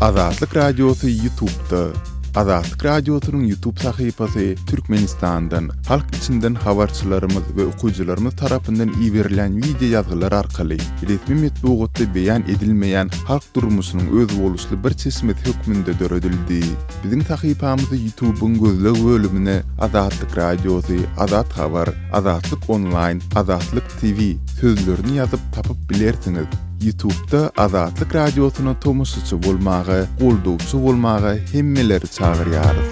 Azatlyk Radiosy Ýutubda. Azatlyk Radiosynyň Ýutub sahypasy Türkmenistandan, halk içinden habarçylarymyz we okyjylarymyz tarapyndan iberilýän wideo ýazgylar arkaly resmi metbugatda beýan edilmeýän halk durmuşynyň özboluşly bir çeşmesi hökmünde döredildi. Biziň sahypamyzy Ýutubyň gözleg bölümine Azatlyk Radiosy, Azat Habar, Azatlyk Onlaýn, Azatlyk TV sözlerini ýazyp tapyp bilersiňiz. Ýutubda Azatlyk Radiosyna tomaşaçy bolmaga, goldawçy bolmaga hemmeleri çagyrýarys.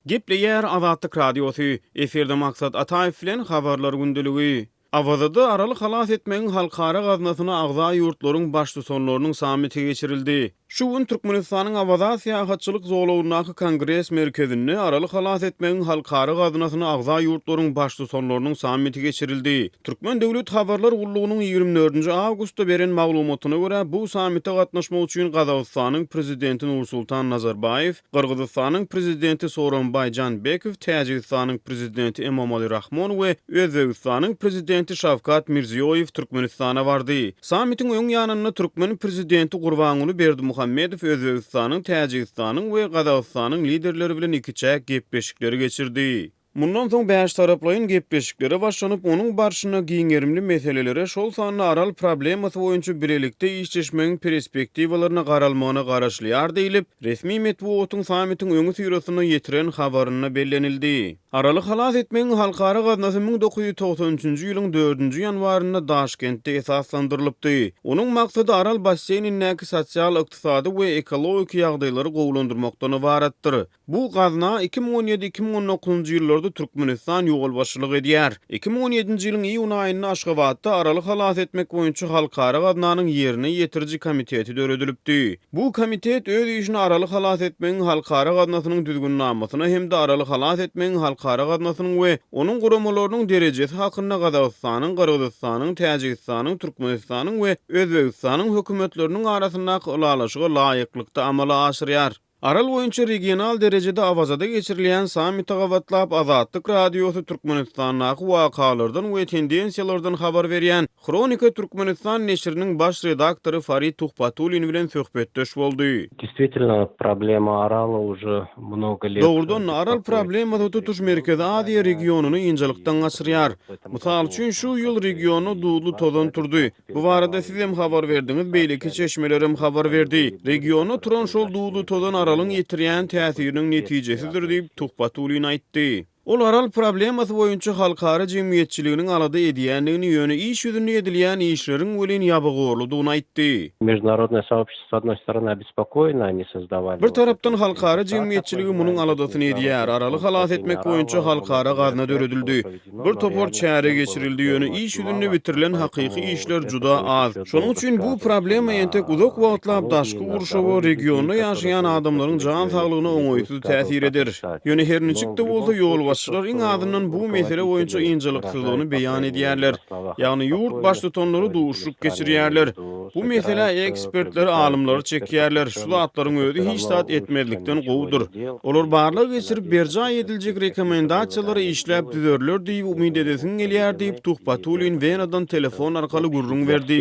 Gepleýär Azatlyk Radiosy, efirde Maksat Ataýew bilen Habarlar gündeligi. Awazada Araly halas etmegiň halkara gaznasyna agza ýurtlaryň Baştutanlarynyň sammiti geçirildi. Şu gün Türkmenistanyň Awaza syýahatçylyk zolagyndaky Kongres merkezinde Araly halas etmegiň halkara gaznasyna agza ýurtlaryň Baştutanlarynyň sammiti geçirildi. Türkmen döwlet habarlar gullugynyň 24-nji awgustda beren maglumatyna görä, bu sammite gatnaşmak üçin Gazagystanyň Prezidenti Nursultan Nazarbaýew, Gyrgyzystanyň Prezidenti Sooronbaý Žanbekow, Täjigistanyň Prezidenti Emomali Rahmon we Özbegistanyň Prezidenti Şawkat Mirziýoýew Türkmenistana bardy. Sammitiň öň ýanynda türkmen Prezidenti Gurbanguly Berdimuhamedow Özbegistanyň, Täjigistanyň we Gazagystanyň Liderleri bilen ikiçäk gepleşikleri geçirdi. Mundan soň bäştaraplaýyn gepleşiklere başlanyp, onuň barşynda giň gerimli meselelere, şol sanda Aral problemasy boýunça bilelikde işleşmegiň perspektiwalaryna garalmagyna garaşylýar diýlip, resmi metbugatyň sammitiň öňüsyrasynda ýetiren habarynda bellenildi. Araly halas etmegiň halkara gaznasy 1993-nji ýylyň dördünji ýanwarynda Daşkentde esaslandyrylypdy. Onuň maksady Aral basseýnindäki sosial-ykdysady we ekologik ýagdaýlary gowulandyrmakdan ybaratdyr. Bu gazna 2017, 2019-njy ýyllarda Türkmenistan ýolbaşçylyk edýär. 2017-nji ýylyň iýun aýynda Aşgabatda Araly halas etmek boýunça halkara gaznanyň ýerine ýetiriji komiteti döredilipdi. Bu komitet öz işini Araly halas etmegiň halkara gaznasynyň düzgünnamasyna hem-de Araly halas etmegiň halkara gaznasynyň we onuň guramalarynyň derejesi hakynda Gazagystanyň, Gyrgyzystanyň, Täjigistanyň, Türkmenistanyň we Özbegistanyň hökümetleriniň arasyndaky ylalaşyga laýyklykda amala aşyrýar. Aral boýunça regional derejede Awazada geçirilýän sammite gabatlap, Azatlyk Radiosy Türkmenistandaky wakalardan we tendensiýalardan habar berýän Hronika Türkmenistan neşiriniň baş redaktory Farid Tuhbatullin bilen söhbetdeş boldy. Действительно, problema Arala уже mnogo let Dogrudan-da, Aral problemasy tutuş Merkezi Aziýa regionyny ynjalykdan gaçyrýar. Mysal üçin, şu ýyl regionda duzly tozan turdy. Bu barada sizem habar berdiňiz, beýleki çeşmelerem habar berdi. Regionda turan şol duzly tozan Aralyň ýetirýän täsiriniň netijesidir diýip, Tuhbatullin aýtdy. Ol Aral problemasy boýunça halkara jemgyýetçiliginiň alada edýändigini, ýöne iş ýüzünde edilýän işleriň welin ýabygorludygyny aýtdy. Международное сообщество, с одной стороны, обеспокоено, они создавали Bir tarapdan, halkara jemgyýetçiligi munuň aladasyny edýär, Araly halas etmek boýunça halkara gazna döredildi. Bir topar çäre geçirildi, ýöne iş ýüzünde bitirilen hakyky işler juda az. Şonuň üçin bu problema entek uzak wagtlap daşky gurşawa, regionda ýaşaýan adamlaryň jan saglygyna oňaýsyz täsir eder. Ýöne her niçik-de bolsa, ýolbaşçylar iň azyndan bu mesele boýunça ynjalyksyzlygyny beýan edýärler. Ýagny ýurt baştutanlary duşuşyk geçirýärler. Bu meselä ekspertleri, alymlary çekýärler. Şu zatlaryň özi hiç zat etmezlikden gowudyr. Olar barlag geçirip, berjaý ediljek rekomendasiýalary işläp düzerler diýip umyt edesiň gelýär diýip, Tuhbatullin Wenadan telefon arkaly gürrüň berdi.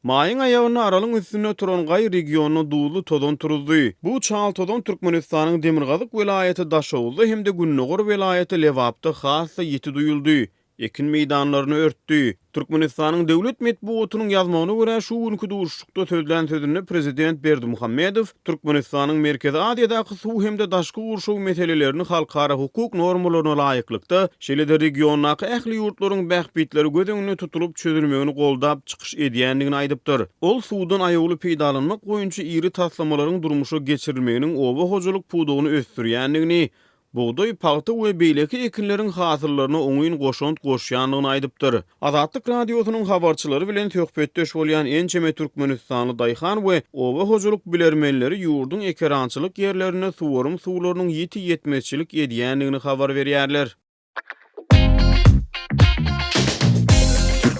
Maýyň aýagynda Aralyň üstünde turan gaý regionda duzly tozan turuzdy. Bu çal tozan Türkmenistanyň demirgazyk welaýaty Daşoguzda hem-de gündogar welaýaty Lebapda has-da ýiti duýuldy. Ekin meýdanlaryny örtdi. Türkmenistanyň döwlet metbugatynyň ýazmagyna görä, şu günki duşuşykda sözlän sözünde prezident Berdimuhamedow Türkmenistanyň Merkezi Aziýadaky suw hem-de daşky gurşaw meselelerini halkara hukuk normalaryna laýyklykda, şeýle-de regiondaky ähli ýurtlaryň bähbitleri göz öňünde tutulyp çözülmegini goldap çykyş edýändigini aýdypdyr. Ol suwdan aýawly peýdalanmak boýunça iri taslamalaryň durmuşa geçirilmeginiň oba hojalyk pudagyny ösdürýändigini, bugdaý, pagta we beýleki ekinleriň hasyllaryna oňyn goşant goşýandygyny aýdypdyr. Azatlyk Radiosynyň habarçylary bilen söhbetdeş bolýan ençeme türkmenistanly daýhan we oba hojalyk bilermenleri ýurduň ekerançylyk ýerlerinde suwarym suwlarynyň ýiti ýetmezçilik edýändigini habar berýärler.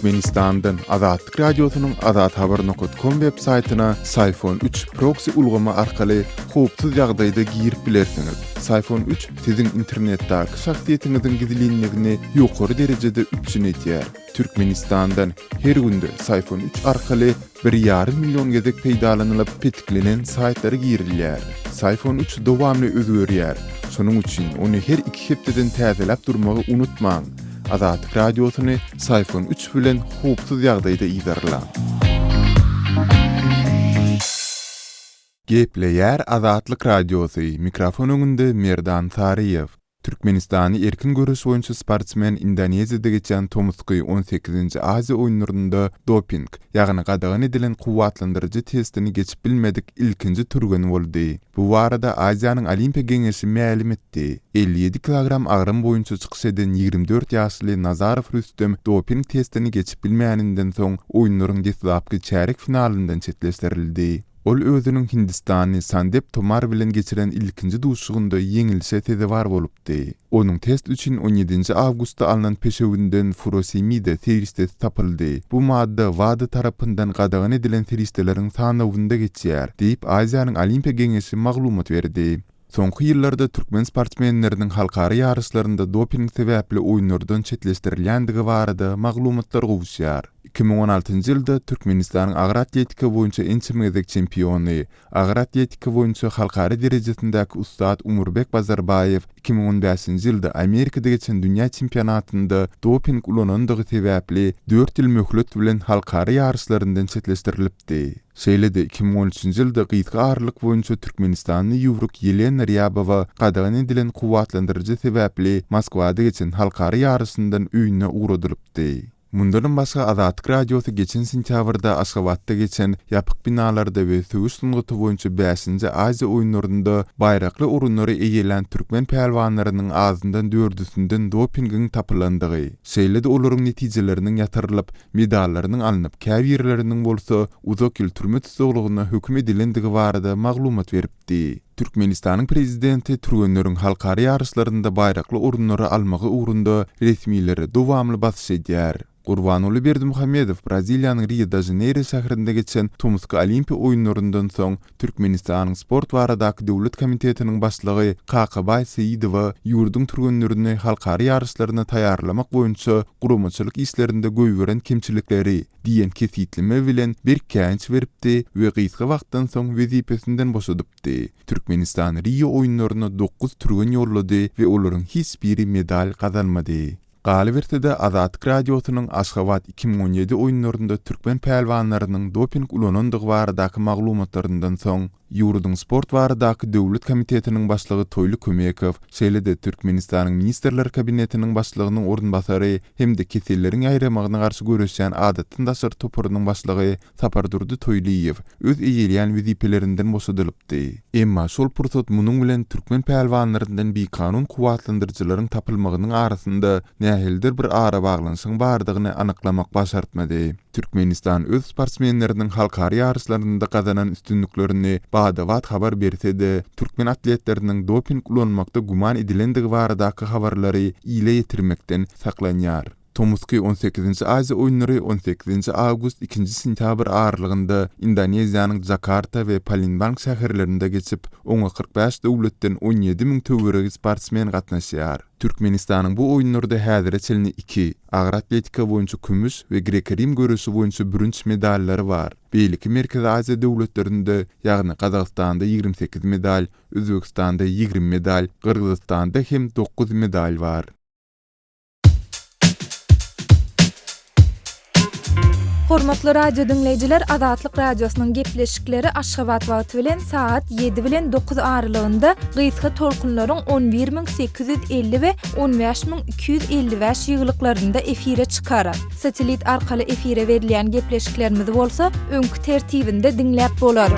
Türkmenistandan Azatlyk Radiosynyň azathabar nokat kom web saýtyna Syfon üç proksi ulgamy arkaly howpsuz ýagdaýda girip bilersiňiz. Syfon üç siziň internetdäki şahsyýetiňiziň gizlinligini ýokary derejede üpjün edýär. Türkmenistandan her günde Syfon üç arkaly bir ýarym million gezek peýdalanylyp petiklenen saýtlara girilýär. Syfon üç dowamly özgerýär. Şonuň üçin ony her iki hepdeden täzeläp durmagy unutmaň. Azatlyk Radiosyny Syfon üç bilen howpsuz ýagdaýda yzarlaň. Gepleýär Azatlyk Radiosy, mikrofon öňünde Merdan Saryýew. Türkmenistany erkin göreş boýunça sportsmen Indoneziýada geçýän tomusky on sekizinji Aziýa oýunlarynda doping, ýagny gadagan edilen kuwwatlandyryjy testini geçip bilmedik ilkinji türgen boldy. Bu barada Aziýanyň Olimpiýa Geňeşi mälim etdi. 57 kilogram agram boýunça çykyş eden 24 ýaşly Nazarow Rüstem doping testini geçip bilmäninden soň oýunlaryň deslapky çärýek finalyndan çetleşdirildi. Ol özüniň hindistanly Sandep Tomar bilen geçiren ilkinji duşuşygynda ýeňilişe sezewar bolupdy. Onuň test üçin on ýedinji awgustda alnan peşewinden furosemida serişdesi tapyldy. Bu madda WADA tarapyndan gadagan edilen serişdeleriň sanawynda geçýär, diýip, Aziýanyň Olimpiýa Geňeşi maglumat berdi. Soňky ýyllarda türkmen sportsmenleriniň halkara ýaryşlarynda doping sebäpli oýunlardan çetleşdirilýändigi barada maglumatlar gowuşýar. 2016-njy ýylda Türkmenistanyň agyr atletika boýunça ençeme gezek çempiony, agyr atletika boýunça halkara derejesindäki ussat Umurbek Bazarbaýew 2015-nji ýylda Amerikada geçen dünýä çempionatynda doping ulanandygy sebäpli dört ýyl möhlet bilen halkara ýaryşlaryndan çetleşdirilipdi. Şeýle-de, 2013-nji ýylda gysga aralyk boýunça türkmenistanly ýüwrük Ýelena Rýabowa gadagan edilen kuwwatlandyryjy sebäpli Moskwada geçen halkara ýaryşyndan öýüne ugradylypdy. Mundanam başga Azatlyk Radiosy geçen sentýabrda Aşgabatda geçen ýapyk binalarda we söweş sungaty boýunça bäşinji Aziýa oýunlarynda baýrakly orunlary eýelän türkmen pälwanlarynyň azyndan dördüsinden dopingiň tapylandygy, şeýle-de olaryň netijeleriniň ýatyrylyp, medallarynyň alnyp, käbirleriniň bolsa uzak ýyl türme tussaglygyna höküm edilendigi barada maglumat beripdi. Türkmenistanyň Prezidenti türgenleriň halkara ýaryşlarynda baýrakly orunlary almagy ugrunda resmilere dowamly basyş edýär. Gurbanguly Berdimuhamedow Braziliýanyň Rio-de-Žaneýro şäherinde geçen tomusky Olimpiýa oýunlaryndan soň Türkmenistanyň Sport baradaky döwlet komitetiniň başlygy Kakabaý Seýidowa ýurduň türgenlerini halkara ýaryşlaryna taýýarlamak boýunça guramaçylyk işlerinde goýberen kemçilikleri diýen kesgitleme bilen berk käýinç beripdi we gysga wagtdan soň wezipesinden boşadypdy. Türkmenistan Rio oýunlaryna dokuz türgen ýollady we olaryň hiç biri medal gazanmady. Galyberse-de, Azatlyk Radiosynyň Aşgabat 2017 oýunlarynda türkmen pälwanlarynyň doping ulanandygy baradaky maglumatlaryndan soň, Ýurduň Sport baradaky döwlet komitetiniň başlygy Toýly Kömekow, şeýle-de Türkmenistanyň Ministrler Kabinetiniň Başlygynyň orunbasary hem-de keselleriň ýaýramagyna garşy göreşýän adatdan daşary toparynyň başlygy Sapardurdy Toýlyýew öz eýeleýän wezipelerinden boşadylypdy. Emma şol pursat munuň bilen türkmen pälwanlaryndan bikanun kuwwatlandyryjylaryň tapylmagynyň arasynda nähilidir bir arabaglanyşygyň bardygyny anyklamak başartmady. Türkmenistan öz sportsmenleriniň halkara ýaryşlarynda gazanan üstünliklerini bada-bat habar berse-de, türkmen atletleriniň doping ulanmakda güman edilendigi baradaky habarlary ile ýetirmekden saklanýar. Tomusky on sekizinji Aziýa oýunlary on sekizinji awgust, ikinji sentýabr aralygynda Indoneziýanyň Jakarta we Palinbang şäherlerinde geçip, oňa 45 döwletden 17 müň töweregi sportsmen gatnaşýar. Türkmenistanyň bu oýunlarda häzire çenli iki, agyr atletika boýunça kümüş we grek-rim göreşi boýunça bürünç medallary bar. Beýleki Merkezi Aziýa döwletlerinde, ýagny Gazagystanda 28 medal, Özbegistanda 20 medal, Gyrgyzystanda hem dokuz medal bar. Hormatly radio diňleýjiler, Azatlyk Radiosynyň gepleşikleri Aşgabat wagty bilen sagat 7 bilen 9 aralygynda gysga tolkunlaryň 11850 we 15255 ýygylyklarynda efire çykar. Satellit arkaly efire berilýän gepleşiklerimizi bolsa öňki tertibinde diňläp bolar.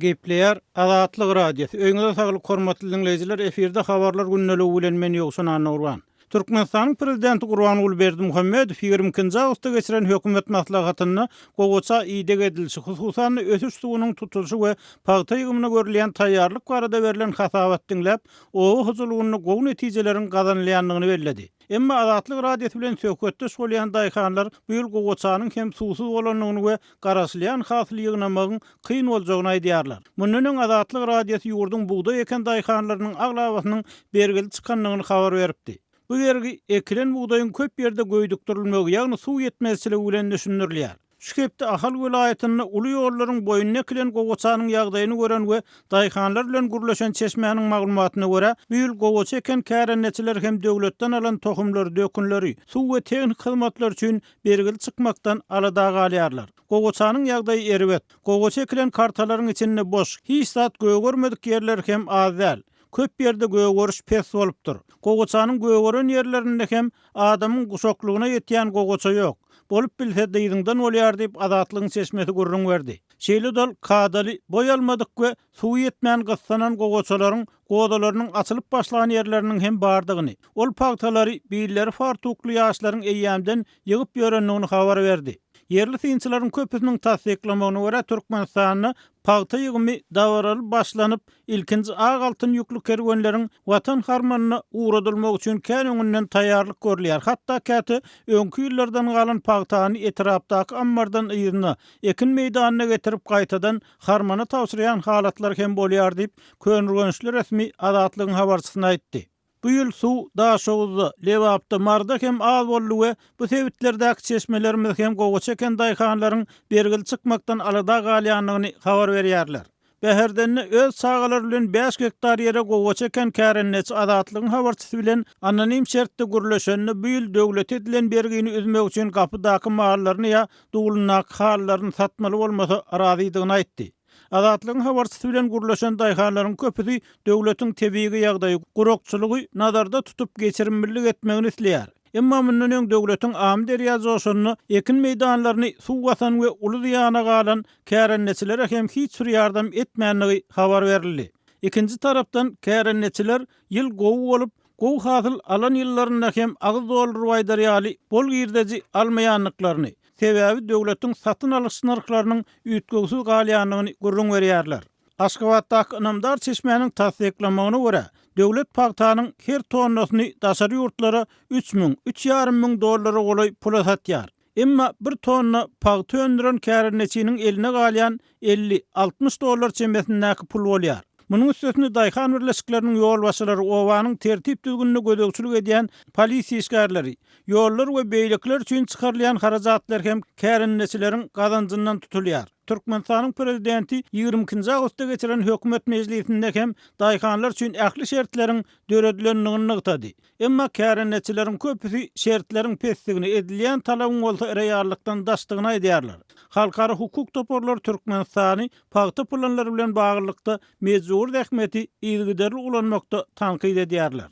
Gepleýär Azatlyk Radiosy. Öýüňize saglyk hormatly diňleýjiler, efirde habarlar gündeligi bilen men Ýowşan Annagurban. Türkmenistanyň Prezidenti Gurbanguly Berdimuhamedow 22-nji awgustda geçiren hökümet maslahatynda gowaça ideg edilişi, hususan-da, ösüş suwunyň tutulyşy we pagta ýygymyna görülýän taýýarlyk barada berlen hasabat diňläp, oba hojalygynda gowy netijeleriň gazanylýandygyny belledi. Emma Azatlyk Radiosy bilen söhbetdeş bolýan daýhanlar bu ýyl gowaçanyň hem suwsuz bolandygyny we garaşylýan hasyly ýygnamagyň kyn boljagyny aýdýarlar. Mundan öň Azatlyk Radiosy ýurduň bugdaý eken daýhanlarynyň aglabasynyň bergili çykandygyny habar beripdi. Bu bergi ekilen bugdaýyň köp ýerde göýdükdirilmegi, ýagny suw ýetmezçiligi bilen düşündirilýär. Şu hepde Ahal welaýatynda uly ýollaryň boýunda ekilen gowaçanyň ýagdaýyny gören we daýhanlar bilen gürleşen çeşmäniň maglumatyna görä, bu ýyl gowaça eken kärendeçiler hem döwletden alan tohumlary, dökünleri, suw we tehniki hyzmatlar üçin bergili çykmakdan alada galýarlar. Gowaçanyň ýagdaýy erbet. Gowaça ekilen kartalaryň içinde boş, hiç zat gögermedik ýerler hem az däl. Köp ýerde gögeriş pes bolupdyr. Gowaçanyň gögeren ýerlerinde hem adamyň guşaklygyna ýetýän gowaça ýok. Bolup bilse dyzyňdan bolýar diýip, Azatlygyň çeşmesi gürrüň berdi. Şeýle-de ol kadaly boý almadyk we suwy ýetmän gyssanan gowaçalaryň gozalarynyň açylyp başlan ýerleriniň hem bardygyny, ol pagtalary billeri fartukly ýaşlaryň eýýämden ýygyp ýörendigini habar berdi. Ýerli synçylaryň köpüsiniň tassyklamagyna görä, Türkmenistanda pagta ýygymy dabaraly başlanyp, ilkinji ak altyn ýükli kerwenleriň Watan harmanyna ugradylmagy üçin kän öňünden taýýarlyk görülýär. Hatda käte öňki ýyllardan galan pagtany etrapdaky ammardan yzyna, ekin meýdanyna getirip gaýtadan harmana tabşyrýan halatlar hem bolýar diýip, köneürgençli resmi Azatlygyň habarçysyna aýtdy. Bu ýyl suw Daşoguzda, Lebapda, Maryda hem az boldy we bu sebitlerdäki çeşmelerimiz hem gowaça eken daýhanlaryň bergili çykmakdan alada galýandygyny habar berýärler. Bäherdende öz çagalary bilen bäş gektar ýere gowaça eken kärendeçi Azatlygyň habarçysy bilen anonim şertde gürleşende bu ýyl döwlete edilen bergini üzmek üçin gapydaky mallaryny ýa dulundaky halylaryny satmaly bolmasa razydygyny aýtdy. Azatlygyň habarçysy bilen gürleşen daýhanlaryň köpüsi döwletiň tebigy ýagdaýy, gurakçylygy nazarda tutup geçirimlilik etmegini isleýär. Emma mundan öň döwletiň Amyderýa joşanda ekin meýdanlaryny suw basan we uly zyýana galan kärendeçilere hem hiç bir ýardam etmändigi habar berildi. Ikinji tarapdan, kärendeçiler ýyl gowy bolup, gowy hasyl alan ýyllarynda hem agyz dolduryp aýdar ýaly bol girdeji almaýandyklaryny, sebäbi döwletiň satyn alyş nyrhlarynyň üýtgewsiz galýandygyny gürrüň berýärler. Aşgabatdaky ynamdar çeşmäniň tassyklamagyna görä, döwlet pagtanyň her tonnasyny daşary ýurtlara 3000, üç ýarym müň dollara golaý pula satýar. Emma bir tonna pagta öndüren kärendeçiniň eline galýan 50, 60 dollar çemesindäki pul bolýar. Munuň üstesine daýhan birleşikleriniň ýolbaşçylary, obanyň tertip-düzgünine gözegçilik edýän polisiýa işgärleri, ýollar we beýlekiler üçin çykarylýan harajatlar hem kärendeçileriň gazanjyndan tutulýar. Türkmenistanyň prezidenti 22-nji awgustda geçiren hökümet mejlisinde hem daýhanlar üçin ähli şertleriň döredilendigini nygtady. Emma kärendeçileriň köpüsi şertleriň pesdigini, edilýän talabyň bolsa reallykdan daşdygyny aýdýarlar. Halkara hukuk toparlary Türkmenistany pagta planlary bilen baglylykda mejbury zähmeti yzygiderli ulanmakda tankyt edýärler.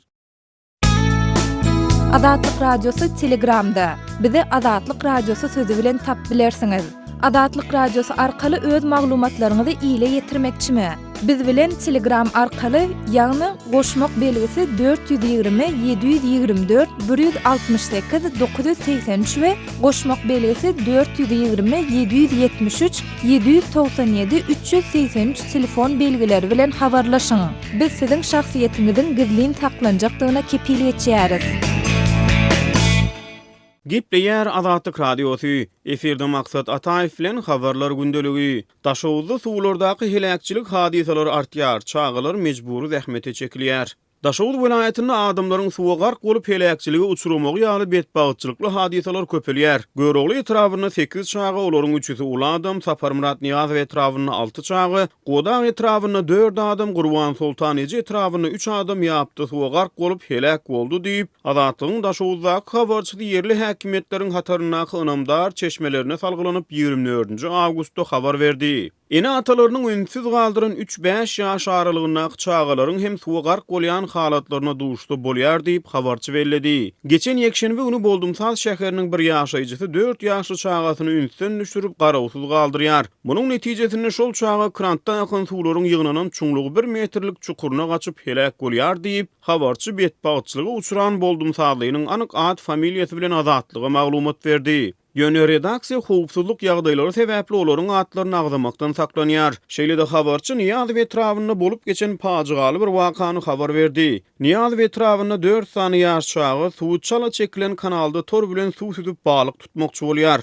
Azatlyk Radiosy Telegramda. Bizi Azatlyk Radiosy sözi bilen tap bilersiňiz. Azatlyk Radiosy arkaly öz maglumatlaryňyzy ile ýetirmekçimi? Biz bilen Telegram arkaly, ýagny goşmak belgisi 420 724 168 983 we goşmak belgisi 420 773 797 383 telefon belgileri bilen habarlaşyň. Biz siziň şahsyýetiňiziň gizlin saklanjakdygyna kepil geçýäris. Gepleýär Azatlyk Radiosy, Efirde Maksat Ataýew bilen Habarlar gündeligi. Daşoguzda suwlardaky heläkçilik hadysalary artýar, çagalar mejbury zähmete çekilýär. Daşoguz welaýatynda adamlaryň suwa gark bolup heläkçilige uçramagy ýaly betbagtçylykly hadysalar köpelýär. Görogly etrabynda sekiz çaga, olaryň üçüsi uly adam, Saparmyrat Nyýazow etrabynda alty çaga, Godag etrabynda dört adam, Gurbansoltan eje etrabynda üç adam ýapda suwa gark bolup heläk boldy diýip, Azatlygyň Daşoguzdaky habarçysy ýerli häkimiýetleriň hataryndaky ynamdar çeşmelerine salgylanyp, ýigrimi dördünji awgustda habar berdi. Ene-atalarynyň ünsüz galdyran üç-bäş ýaş aralygyndaky çagalaryň hem suwa gark bolýan halatlaryna duşsa bolýar diýip, habarçy belledi. Geçen ýekşenbe güni Boldumsaz şäheriniň bir ýaşaýjysy dört ýaşly çagasyny ünsden düşürip, garawsyz galdyrýar. Munuň netijesinde şol çaga krantdan akan suwlaryň ýygnanan çuňlugy bir metrlik çukuryna gaçyp heläk bolýar diýip, habarçy betbagtçylyga uçran boldumsazlynyň anyk at-familiýasy bilen Azatlyga maglumat berdi. Ýöne redaksiýa howpsuzlyk ýagdaýlary sebäpli olaryň atlaryny agzamakdan saklanýar. Şeýle-de habarçy Nyýazow etrabynda bolup geçen pajygaly bir wakany habar berdi. Nyýazow etrabynda dört sany ýaş çaga suwy çala çekilen kanalda tor bilen suw süzüp balyk tutmakçy bolýar.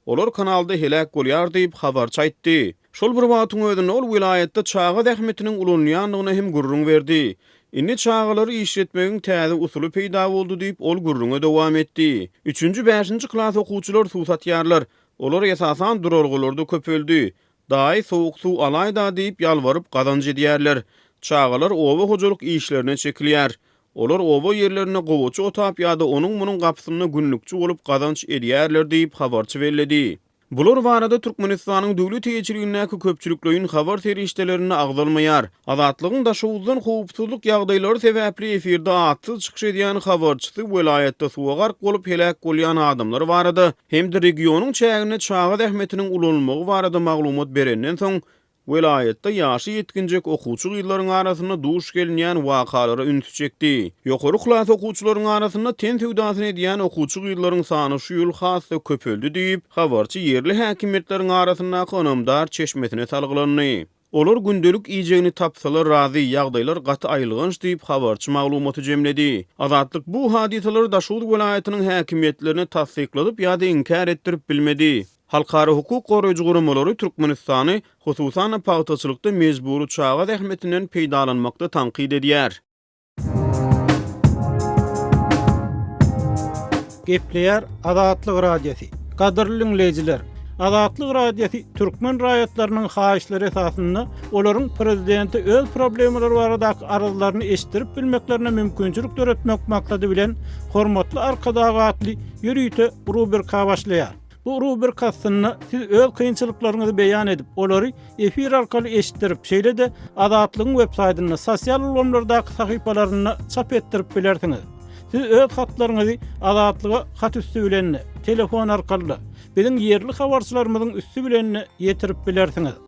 Olar kanalda heläk bolýar diýip, habarçy aýtdy. Şol bir wagtyň özünde ol welaýatda çaga zähmetiniň ulanylýandygyny hem gürrüň berdi. Indi çagalary işletmegiň täze usuly peýda boldy diýip, ol gürrüňe dowam etdi. Üçünji, bäşinji klas okuwçylar suw satýarlar. Olar esasan duralgalarda köpeldi. Daýy, sowuk suw alaý-da diýip, ýalbaryp gazanç edýärler. Çagalar oba hojalyk işlerine çekilýär. Olar oba ýerlerinde gowaça otap ýa-da onuň-munuň gapysynda günlükçi bolup gazanç edýärler diýip, habarçy belledi. Bular barada Türkmenistanyň döwlet eýeçiligindäki köpçülikleýin habar serişdelerinde agzalmaýar. Azatlygyň Daşoguzdan howpsuzlyk ýagdaýlary sebäpli efirde atsyz çykyş edýän habarçysy welaýatda suwa gark bolup heläk bolýan adamlar barada hem-de regionyň çäginde çaga zähmetiniň ulanylmagy barada maglumat berenden soň, Welaýatda ýaşy ýetginjek okuwçy gyzlaryň arasynda duş gelinýän wakalara ünsi çekdi. Ýokary klas okuwçylaryň arasynda ten söwdasyny edýän okuwçy gyzlaryň sany şu ýyl has-da köpeldi diýip, habarçy ýerli häkimiýetleriň arasyndaky ynamdar çeşmesine salgylandy. Olar gündelik iýjegini tapsalar razy, ýagdaýlar gaty aýylganç diýip, habarçy maglumaty jemledi. Azatlyk bu hadysalary Daşoguz welaýatynyň häkimiýetlerine tassykladyp ýa-da inkär etdirip bilmedi. Halkara hukuk goraýjy guramalary Türkmenistany, hususan-da pagtaçylykda mejbury çaga zähmetinden peýdalanmakda tankyt edýär. Gepleýär Azatlyk Radiosy. Gadyrly diňleýjiler! Azatlyk Radiosy türkmen raýatlarynyň haýyşlary esasynda olaryň prezidente öz problemalary baradaky arzlaryny eşitdirip bilmeklerine mümkinçilik döretmek maksady bilen Hormatly Arkadag atly ýörite rubrika başlaýar. Bu rubrika astynda siz öz kynçylyklaryňyzy beýan edip, olary efir arkaly eşitdirip, şeýle-de Azatlygyň websaýtynda, sosial ulgamlardaky sahypalarynda çap etdirip bilersiňiz. Siz öz hatlaryňyzy Azatlyga hat üsti bilen-de, telefon arkaly-da, biziň ýerli habarçylarymyzyň üsti bilen-de ýetirip bilersiňiz.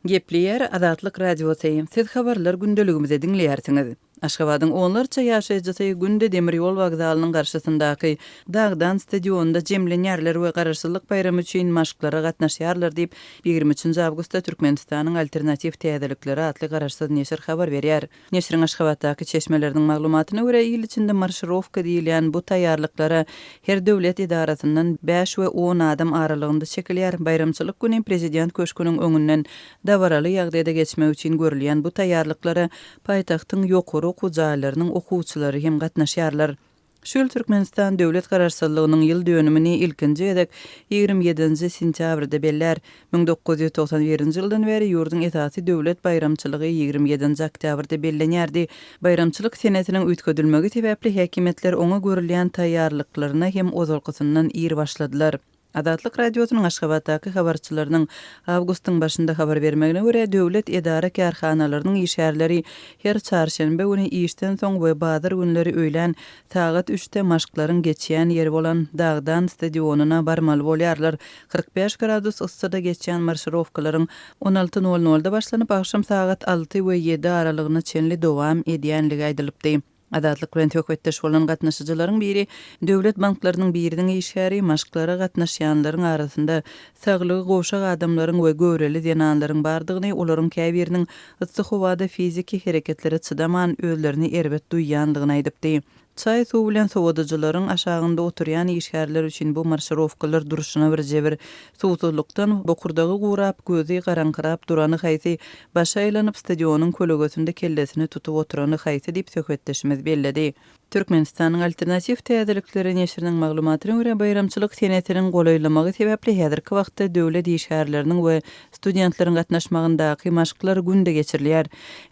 Gepleýär Azatlyk Radiosy, Siz habarlar gündeligimizi diňleýärsiňiz. Aşgabadyň onlarça ýaşaýjysy günde demir ýol wokzalynyň garşysyndaky Dagdan stadionynda jemlenýärler we Garaşsyzlyk baýramy üçin maşklara gatnaşýarlar diýip, 23-nji awgustda Türkmenistanyň Alternatiw täzelikleri atly garaşsyz neşir habar berýär. Neşiriň Aşgabatdaky çeşmeleriniň maglumatyna görä, il içinde marşirowka diýilýän bu taýýarlyklara her döwlet edarasyndan bäş we on adam aralygynda çekilýär. Baýramçylyk güni Prezident köşgüniň öňünden dabaraly ýagdaýda geçmek üçin görülýän bu taýýarlyklara paýtagtyň ýokary okuw jaýlarynyň okuwçylary hem gatnaşýarlar. Şu ýyl Türkmenistan döwlet Garaşsyzlygynyň ýyl dönümini ilkinji gezek 27-nji sentýabrda bellär. 1991-nji ýyldan bäri ýurduň esasy döwlet baýramçylygy 27-nji oktýabrda bellenýärdi. Baýramçylyk senesiniň üýtgedilmegi sebäpli häkimiýetler oňa görülýän taýýarlyklaryna hem ozalkysyndan ir başladylar. Azatlyk Radiosynyň Aşgabatdaky habarçylarynyň awgustyň başynda habar bermegine görä, döwlet edara-kärhanalarynyň işgärleri her çarşenbe güni işden soň we bazar günleri öýlän sagat üçde maşklaryň geçýän ýeri bolan Dagdan stadionyna barmaly bolýarlar. 45 gradus yssyda geçýän marşirowkalaryň 16 nol nolda başlanyp, agşam sagat alty we ýedi aralygyna çenli dowam edýänligi aýdylypdy. Azatlyk bilen söhbetdeş bolan gatnaşyjylaryň biri döwlet banklarynyň biriniň işgäri maşklara gatnaşýanlaryň arasynda saglygy gowşak adamlaryň we göwreli zenanlaryň bardygyny, olaryň käbiriniň yssy howada fiziki hereketlere çydaman, özlerini erbet duýýandygyny aýdypdy. Çaý-suw bilen sowadyjylaryň aşagynda oturýan işgärler üçin bu marşirowkalar durşuna bir jebir. Suwsuzlykdan bokurdagy gurap, gözi garaňkyrap durany haýsy, başy aýlanyp, stadionyň kölegesinde kellesini tutup oturany haýsy diýip, söhbetdeşimiz belledi. Türkmenistanyň Alternatiw täzelikleri neşiriniň maglumatyna görä, baýramçylyk senesiniň golaýlamagy sebäpli häzirki wagtda döwlet işgärleriniň we studentleriň gatnaşmagyndaky maşklar günde geçirilýär.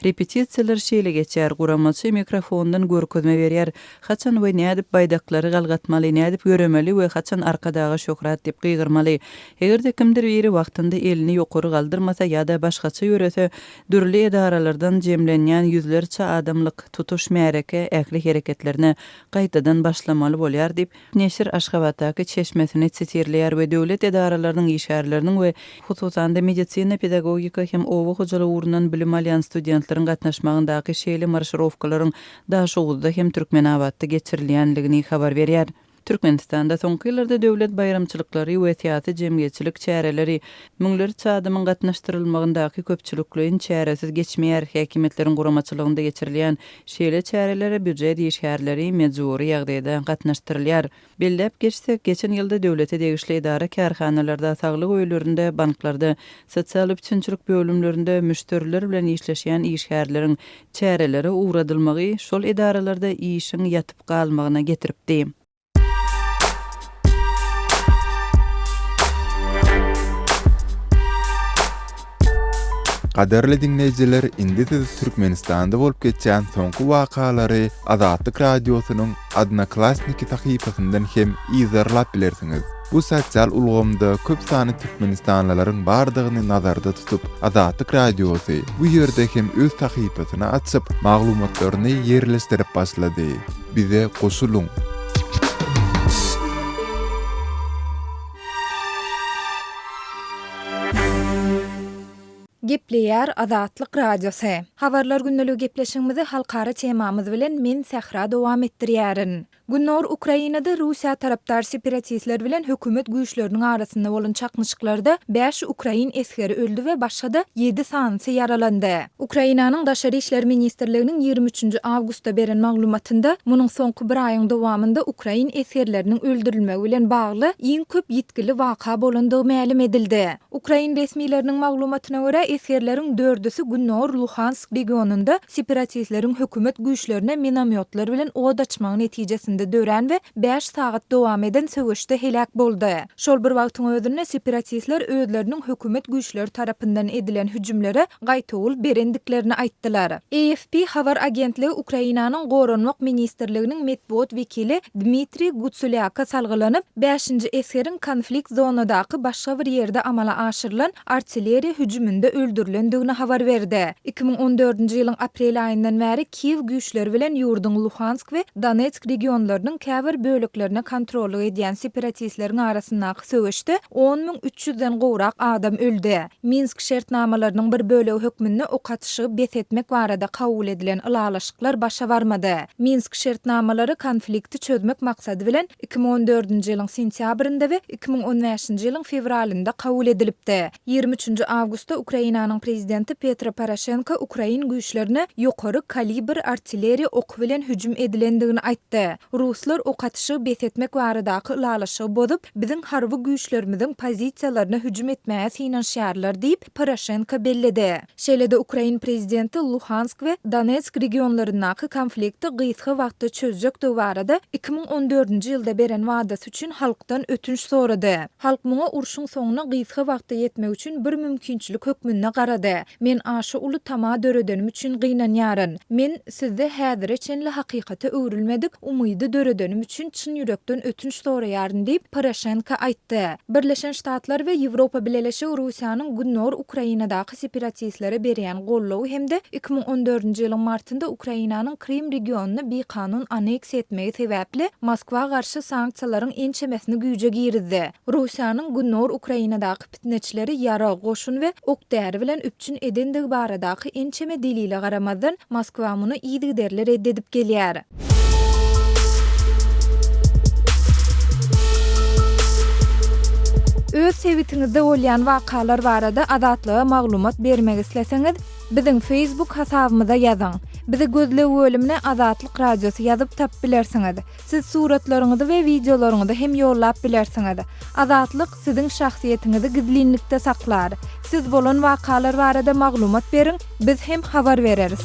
Repetisiýalar şeýle geçýär, guramaçy mikrofondan görkezme berýär, haçan we nädip baýdaklary galgatmaly, nädip ýöremeli we haçan Arkadaga şöhrat diýip gygyrmaly. Eger-de kimdir biri wagtynda elini ýokary galdyrmasa ýa-da başgaça ýörese, Dürli edaralardan jemlenýän ýüzlerçe adamlyk tutuş märeke ähli hereketlerine gaýtadan başlamaly bolýar diýip, neşir Aşgabatdaky çeşmesini sitirleýär we döwlet edaralarynyň işgärleriniň we hususan-da medisina, pedagogika hem oba hojalygy ugrundan bilim alýan studentleriň gatnaşmagyndaky şeýle marşirowkalaryň Daşoguzda hem Türkmenabatda geçirilýänligini habar berýär. Türkmenistanda soňky ýyllarda döwlet baýramçylyklary we syýasy-jemgyýetçilik çäreleri müňlerçe adamyň gatnaşdyrylmagyndaky köpçülikleýin çäresiz geçmeýär. Häkimiýetleriň guramaçylygynda geçirilýän şeýle çärelere býujet işgärleri mejbury ýagdaýda gatnaşdyrylýar. Belläp geçsek, geçen ýylda döwlete degişli edara-kärhanalarda, saglyk öýlerinde, banklarda, sosial üpjünçilik bölümlerinde müşderiler bilen işleşýän işgärleriň çärelere ugradylmagy şol edaralarda işiň ýatyp galmagyna getiripdi. Gadyrly diňleýjiler indi siz Türkmenistanda bolup geçýän soňky wakalary Azatlyk Radiosynyň Odnoklassniki sahypasyndan hem yzarlap bilersiňiz. Bu sosial ulgamda köp sanly türkmenistanlylaryň bardygyny nazarda tutup, Azatlyk Radiosy bu ýerde hem öz sahypasyny açyp, maglumatlaryny ýerleşdirip başlady. Bize goşulyň! Gepleýär Azatlyk Radiosy. Habarlar gündeligi gepleşigimizi halkara temamyz bilen men Sähra dowam etdirýärin. Gündogar Ukrainada Russiýa tarapdar separatistler bilen hökümet güýçleriniň arasynda bolan çaknyşyklarda bäş ukrain esgeri öldi we başga-da ýedi sanysy ýaralandy. Ukrainanyň Daşary işler ministrliginiň 23 nji awgustda beren maglumatynda, munuň soňky bir aýyň dowamynda ukrain esgerleriniň öldürilmegi bilen bagly iň köp ýitgili waka bolandygy mälim edildi. Ukrain resmileriniň maglumatyna görä, esgerleriň dördüsi gündogar Luhansk regionynda separatistleriň hökümet güýçlerine minomýotlar bilen od açmagy netijesinde dörän we bäş sagat dowam eden söweşde heläk boldy. Şol bir wagtyň özünde separatistler özleriniň hökümet güýçleri tarapyndan edilen hüjümlere gaýtawul berendiklerini aýtdylar. AFP habar agentligi Ukrainanyň Goranmak ministrliginiň metbugat wekili Dmitriý Gutsulýaka salgylanyp, bäşinji esgeriň konflikt zonadaky başga bir ýerde amala aşyrylan artilleriýa hüjüminde öldürilendigini habar berdi. 2014-nji ýylyň aprel aýyndan bäri Kiýew güýçleri bilen ýurduň Luhansk we Donetsk regionlarynyň käbir böleklerine kontrollyk edýän separatistleriň arasyndaky söweşde 10 300-den gowrak adam öldi. Minsk şertnamalarynyň bir bölegi hökmünde ok atyşygy bes etmek barada kabul edilen ylalaşyklar başa barmady. Minsk şertnamalary konflikti çözmek maksady bilen 2014-nji ýylyň sentýabrynda we 2015-nji ýylyň fewralynda kabul edilipdi. 23-nji awgustda Ukrainanyň prezidenti Petro Poroşenko ukrain güýçlerine ýokary kalibr artilleriýa oky bilen hüjüm edilendigini aýtdy. Ruslar ok atyşygy bes etmek baradaky ylalaşygy bozup, biziň harby güýçlerimiziň pozisiýalaryna hüjüm etmäge synanyşýarlar diýip, Poroşenko belledi. Şeýle-de ukrain prezidenti Luhansk we Donetsk regionlaryndaky konflikti gysga wagtda çözjekdigi barada 2014-nji ýylda beren wadasy üçin halkdan ötünç sorady. Halk muňa urşuň soňuna gysga wagtda ýetmek üçin bir mümkinçilik hökmünde garady. Men aşa uly tama döredenim üçin gynanýaryn. Men sizde häzire çenli hakykata öwrülmedik umydy döredenim üçin çyn ýürekden ötünç soraýaryn diýip, Poroşenko aýtdy. Birleşen Ştatlar we Ýewropa Bileleşigi Russiýanyň gündogar Ukrainadaky separatistlere berýän goldawy hem-de 2014-nji ýylyň martynda Ukrainanyň Krym regionyny bikanun anneksiýa etmegi sebäpli Moskwa garşy sanksiýalaryň ençemesini güýje girizdi. Russiýanyň gündogar Ukrainadaky pitneçileri ýarag, goşun we ok-däri bilen üpjün edendigi baradaky ençeme delile garamazdan, Moskwa muny yzygiderli red edip gelýär. Öz sebitiňizde bolýan wakalar barada Azatlyga maglumat bermek isleseňiz, biziň Facebook hasabymyza ýazyň. Bizi gözleg bölümine Azatlyk Radiosy ýazyp tapyp bilersiňiz. Siz suratlaryňyzy we wideolaryňyzy hem ýollap bilersiňiz. Azatlyk siziň şahsyýetiňizi gizlinlikde saklar. Siz bolan wakalar barada maglumat beriň, biz hem habar bereris.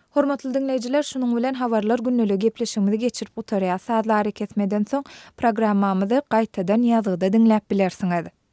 Hormatly diňleýjiler, şunuň bilen Habarlar gündeligi gepleşigimizi geçirip gutarýas. Sazly arakesmeden soň programmamyzy gaýtadan ýazgyda diňläp bilersiňiz.